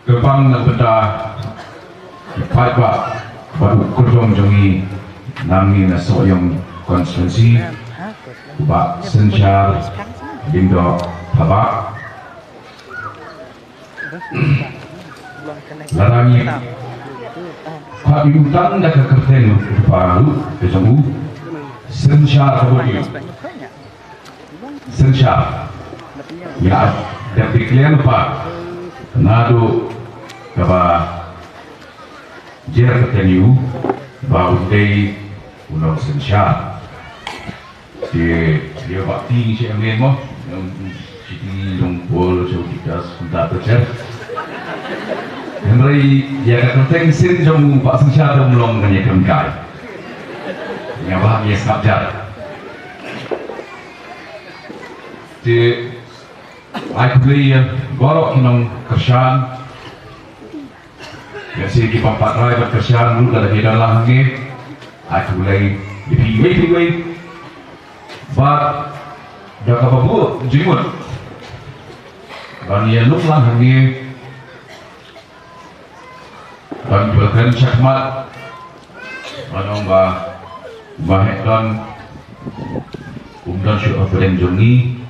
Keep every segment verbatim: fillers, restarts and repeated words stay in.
Kyrpang na ka bynta ki paidbah bad u kyrjong jong ngi, nangne na Sohiong constituency, u Bah Synshar Lyngdoh Thabah. Lada ngi pat ïa u tang da ka kyrteng u kpa ruh ka jong u, Synshar ka bud ïa u. Synshar. Ngi la dep declare lypa naduh kaba jer kyrteng ïa u ba un dei u nongsynshar. Te ïa ba ti ngi shem mo. Ngi siti nong bol shu kita sebentar tu cher. Hynrei ïa ka kyrteng syn jong u Bah Synshar te um long ngan ïa kyrmen kai. Nga ba ngi sngap jar. Te ai khublei ïa baroh ki nongkyrshan. Ïa shi ki pang pat rai bad kyrshan ruh lada ki don lang hangne. Ai khublei ïa phi iwei pa iwei. Bad da kaba buh jingmut ban ïalum lang hangne, ban ïakren shakhmat, ban ong ba, ba heh don, um don shuh ha pdeng jong ngi.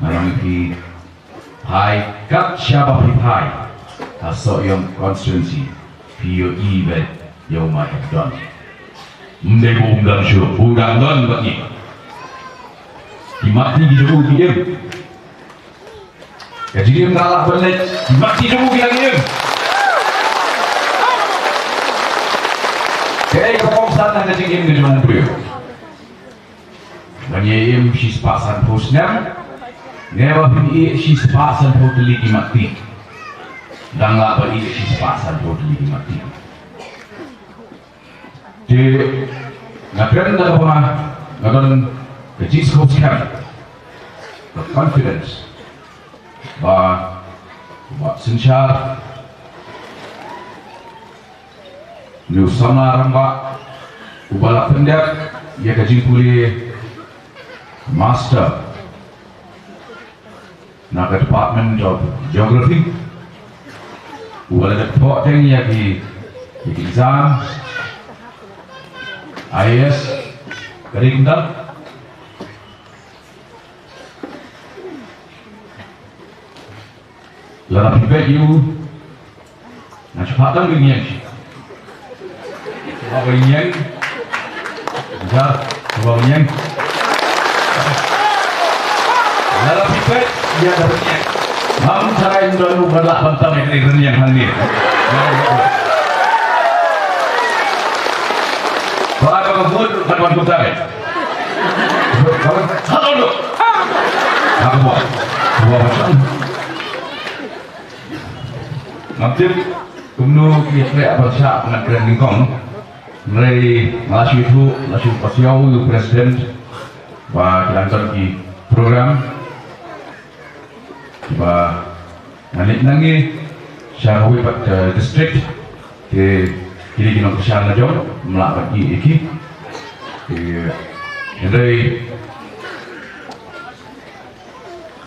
Nga ong ïa phi, phai kat shaba phi phai ha Sohiong constituency, phi ïohi beit ïa u Mike Don. Ym dei ba um don shuh, u dang don bad ngi. Ki mat ki jong u ki im. Ka jingim ka lah ban leit, ki mat ki jong u ki dang im. Kaei ka kongsan na ka jingim ka jong u briew? Ban ïa im shispah sanphew snem, ne ba phin ïeh shispah sanphew tylli ki mat ti. Dang lah ban ïeh shispah sanphew tylli ki mat ti. Te nga kren da kaba nga don ka jingsngewskhem, ka confidence ba, ba Synshar New Samla Rangbah, uba la pyndep ïa ka jingpule master na ka Department of Geography, uba la dep thoh teng ïa ki, ïa ki exam I A S, ka dei kumta. Lada phi peit ïa u, nga shu phah tang ba ïeng. Shu phah ba ïeng. Jar, shu phah ba ïeng. Lada phi peit ïa ka rynïeng, ngam tharai ym don u ba lah ban tam ïa ka rynïeng hangne. Ba ka vote ban wan kumta. Ngam tip kumno ki ïatrei ban shah ban kren nyngkong. Hynrei nga la shu ïathuh, la shu pasiaw ïa u president ba ki dang don ki program ba ngan leit nangne sha kawei pat ka district. Te kine ki nongkyrshan la jong ym lah ban ïeh ïa ki. Te hynrei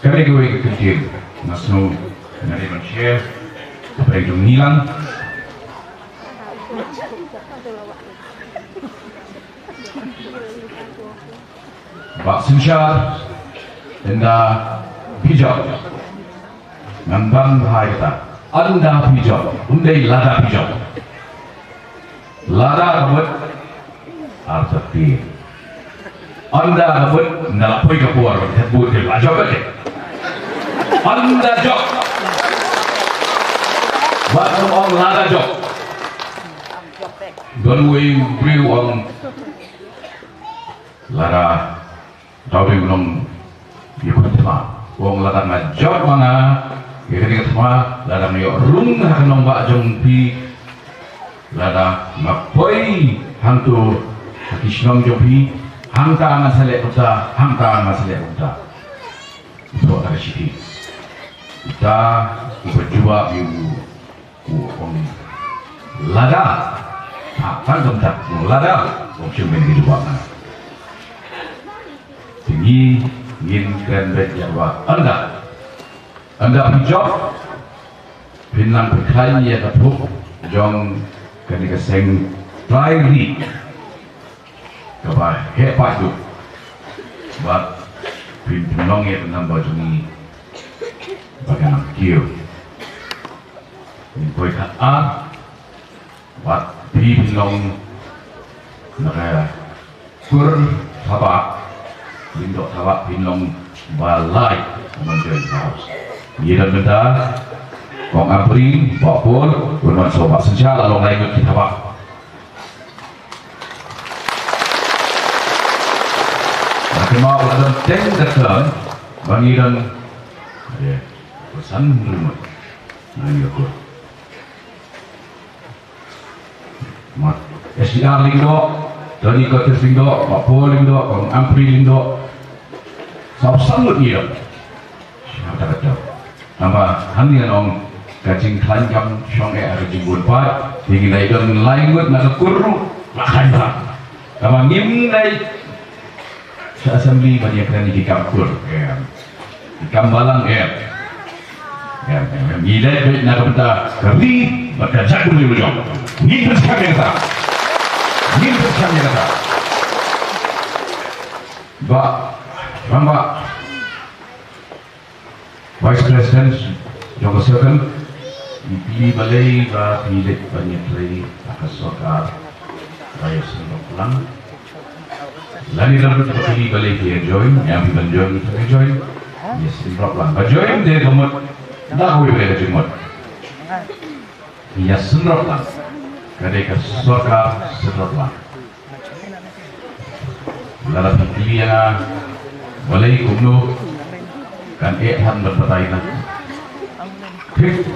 kane kawei ka kyntien nga sngew nga dei ban share hapdeng jong ngi lang. Bah Synshar, ynda phi jop, ngan ban bha ïa kata. Ynda phi jop, ym dei lada phi jop. Lada ka mut artatien. Ynda ka mut, ynda la poi ka por, ka mut ka la jop ka. Ynda jop. Wat ong lada jop. Don uwei u briew u ong lada, dei u nongïakhun thma. U ong lada nga jop ma nga ïa kane ka thma, lada nga ïoh rung ha ka nongbah jong phi, lada nga poi hangto ha ki shnong jong phi, hangta ngan sa leh kumta, hangta ngan sa leh kumta. Uta ka shithi. Uta uba jubab ïa u U ong lada. Ha, tang kumta. U ong lada. U ong shu men ki jubab na. Te ngi ngin kren beit ïa ba ynda. Ynda phi jop, phin nang pynkhlaiñ ïa ka thup jong kane ka seng trai ri kaba heh paid duh. Bad phin pynlong ïa ka number jong ngi ba ka nang kiew. Ngin poi khatar. Bad phi phin long na ka kur Thabah, Lyngdoh Thabah phin long ba lai. Mon join house. Ngi don mynta Kong Ampareen, Bah Paul, Bah Mansoh, Bah Synshar, la long lai ngut ki Thabah. Ngi kynmaw la don teng da ka ba ngi don, eh, ba san hynriew ngut. Ngi kur. Mat. S D R Lyngdoh, Tony Curtis Lyngdoh, Bah Paul Lyngdoh, Kong Ampareen Lyngdoh. Sawphew san ngut ngi ïoh. Sha kata ka jam. Namar hangne ngi ong ka jingkhlaiñ kam shong eh ha ka jingbun paid. Te ngi dei don lai ngut na ka kur ruh la khlaiñ bha. Namar ngim dei sha assembly ban ïakren ïa ki kam kur, em. Ki kam balang, em. Em, em, em. Ngi leit beit na ka bynta ka ri bad ka jaitbynriew jong. Ngin pynskhem ïa kata. Ngin pynskhem ïa kata. Bah, Rangbah Vice President jong ka circle, ngi kylli balei ba phi leit ban ïatrei ha ka sorkar ba ïasynrop lang. Lane lada phi kylli balei phi ïa join, ïa phi ban join, phi ïa join, ïasynrop lang. Ba join te ka mut, da kawei ka jingmut. Ïasynrop lang. Ka dei ka sorkar synrop lang. Lada phi kylli ïa nga balei kumno, kan eh than ban batai na. Thik.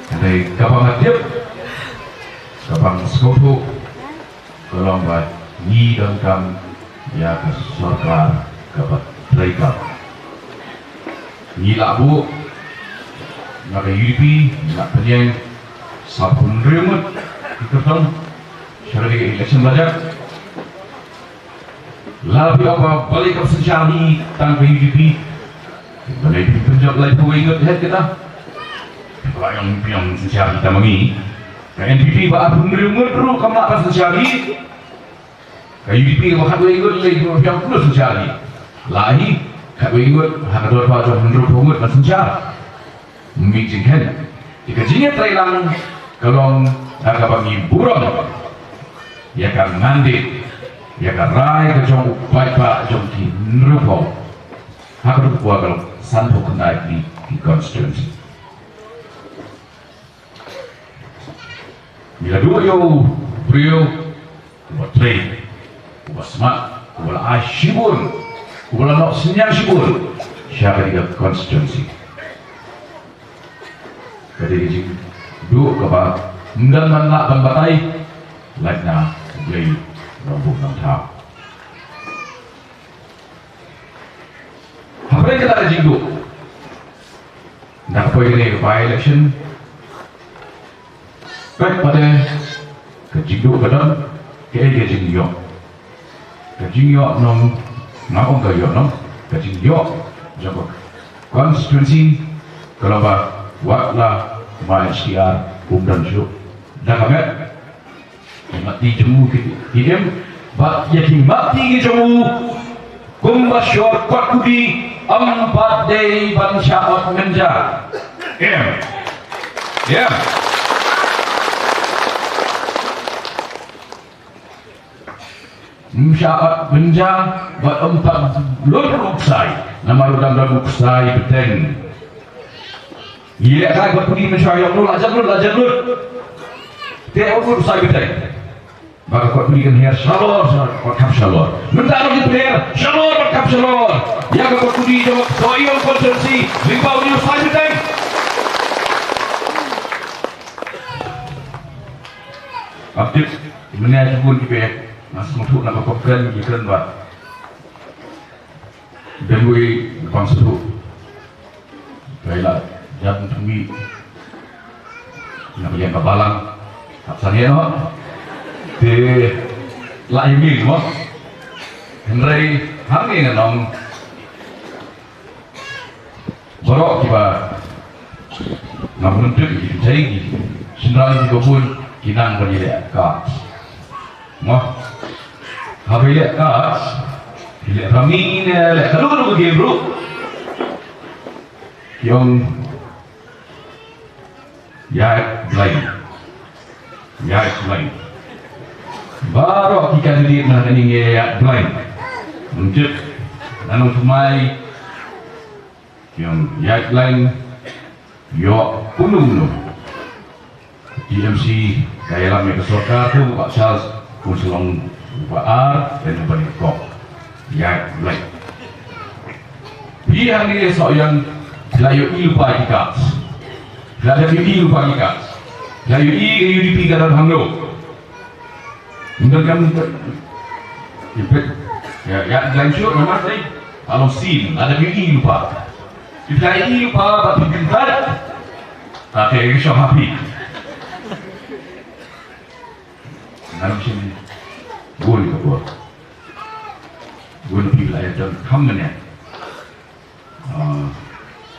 Ka dei kaba nga tip, kaba nga sngewthuh, ka long ba ngi donkam ïa ka sorkar kaba treikam. Ngi la buh na ka U D P, ngi la pynïeng sawphew hynriew ngut ki kyrtong sha ka election budget. La phi ong ba balei ka synshar hi tang ka U D P. Balei phi pynjop laiphew wei ngut heh kita. Phi ong, phi ong synshar hi tang ma ngi. Ka N P P ba arphew hynriew ngut ruh kam lah ban synshar hi. Ka U D P ba khatwei ngut lei, phi ong kumno synshar hi. La hi khatwei ngut ha ka dorbar jong hynriewphew ngut ban synshar. Mih jingkheiñ. Te ka jingïatreilang ka long da kaba ngi burom ïa ka mandate, ïa ka rai ka jong u paidbah jong ki hynriewphew. Ha ka dei ka long sanphew khyndai tylli ki constituency. Ngi la duh ïa u briew uba trei, uba smat, uba la ai shibun, uba la noh synñiang shibun sha kane ka constituency. Ka dei ka jingduh kaba ym don ban lah ban batai, lait na U Blei Nongbuh Nongthaw. Hapdeng kata ka jingduh, nda ka poi kane ka by-election, peit pat ka jingduh ka don, kaei ka jingïoh. Ka jingïoh nong, nga ong ka ïoh nong, ka jingïoh jong ka constituency ka long ba wat la ma H T R um don shuh da ka met. Ki matti jong u ki, ki im, bad ïa ki matti ki jong u, kumba shor kot kudi, ym pat dei ban shah ot mynja. Im. Im. Ym shah ot mynja, bad ym pat lut ruh u ksai. Namar u dang don u ksai bteng. Ngi leh kai kot kudi mynshuwa ïoh lut, la jan lut, la jan lut. Te ym lut u ksai bteng. Ba ka kot kudi kan her shalor, shalor, bad kham shalor. Mynta ruh ki pynher shalor bad kham shalor ïa ka kot kudi jong ka Sohiong constituency lyngba une u ksai bteng. Update mynne ki bun kiba nga sngewthuh na ka conference ki kren ba Dang wei bang sdang. Kai la jan tumi na ka liang ka balang. Hap sangeh noh. Te la ïa mih noh. Hynrei hangne ngan ong baroh kiba Nga pynthut ki jingthei ki shynrang ki babun ki nang ban ïaleh cards. Mo. Haba ïaleh cards, ïaleh rami ne ïaleh kano kano ka game ruh. Ki ong ïaid blank. Ïaid blank. Baroh ki candidate na kane ngi ïaid blank. Mynjur na nongthymmai ki ong ïaid blank. Ïoh kumno kumno. T M C ka ïalam ïa ka sorkar tu, Bah Charles, un sa long uba ar, dan uba nyngkong. Ïaid blank. Phi hangne Sohiong, phi la ïohi lypa ki cards. Phi la dep ïohi lypa ki cards. Phi la ïohi ka U D P ka don hangno. Ym don kam ïa peit. Ïa, ïaid blank shuh namar dei. Ka long sien, la dep ïohi lypa. Phi la ïohi lypa bad phi pyntat. Ta te ka shong ha phi. Ngan shim bun ka bor. Bun phi la ïa don kham mynne. Ah,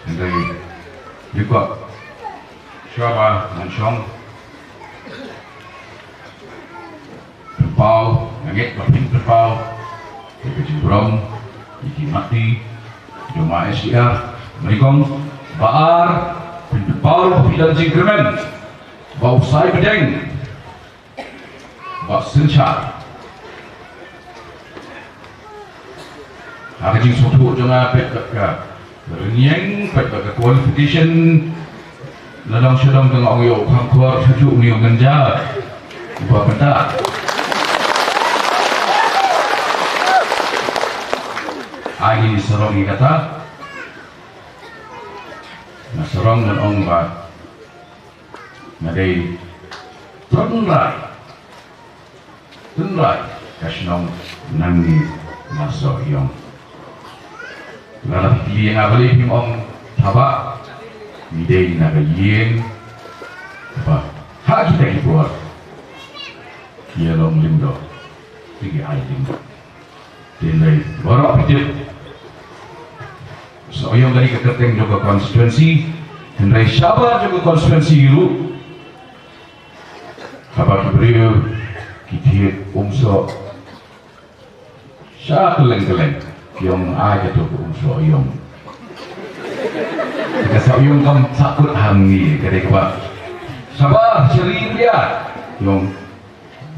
hynrei, dei kwah, shuwa ba ngan shong, pynpaw, nga ngeit ba phin pynpaw ïa ka jingburom ïa ki mati jong ma S D R. Nyngkong, ba ar, phin pynpaw ruh ba phi don jingkyrmen ba u Sai Pdeng, Bah Synshar. Ha ka jingsngewthuh jong nga, peit bad ka rynïeng, peit bad ka qualification, la dang shu dang tang ong ïa u kham khor shu shu ong ïa u ngan ja. Uba mynta. Ai ngi sarong ngi kata. Nga sarong ngan ong ba nga dei tynrai, tynrai ka shnong nangne na Sohiong. Lada phi kylli ïa nga balei phim ong Thabah, ngi dei na ka ïing ba ha kita ki por ki ïalong lyngdoh, ki ai lyngdoh. Hynrei baroh phi tip, Sohiong ka dei ka kyrteng jong ka constituency, hynrei shabar jong ka constituency ruh, haba ki briew ki thied Umsoh sha kylleng kylleng, ki ong ai kato ka Umsohiong. Ka Sohiong kam sahkut hangne, ka dei kaba shabar sha ri India, ki ong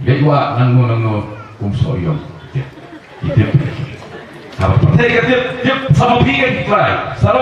leit wah nangno nangno Umsohiong. Tip, tip. Haba pyrthei ka tip, tip, sa ma phi kan ki trai. Sa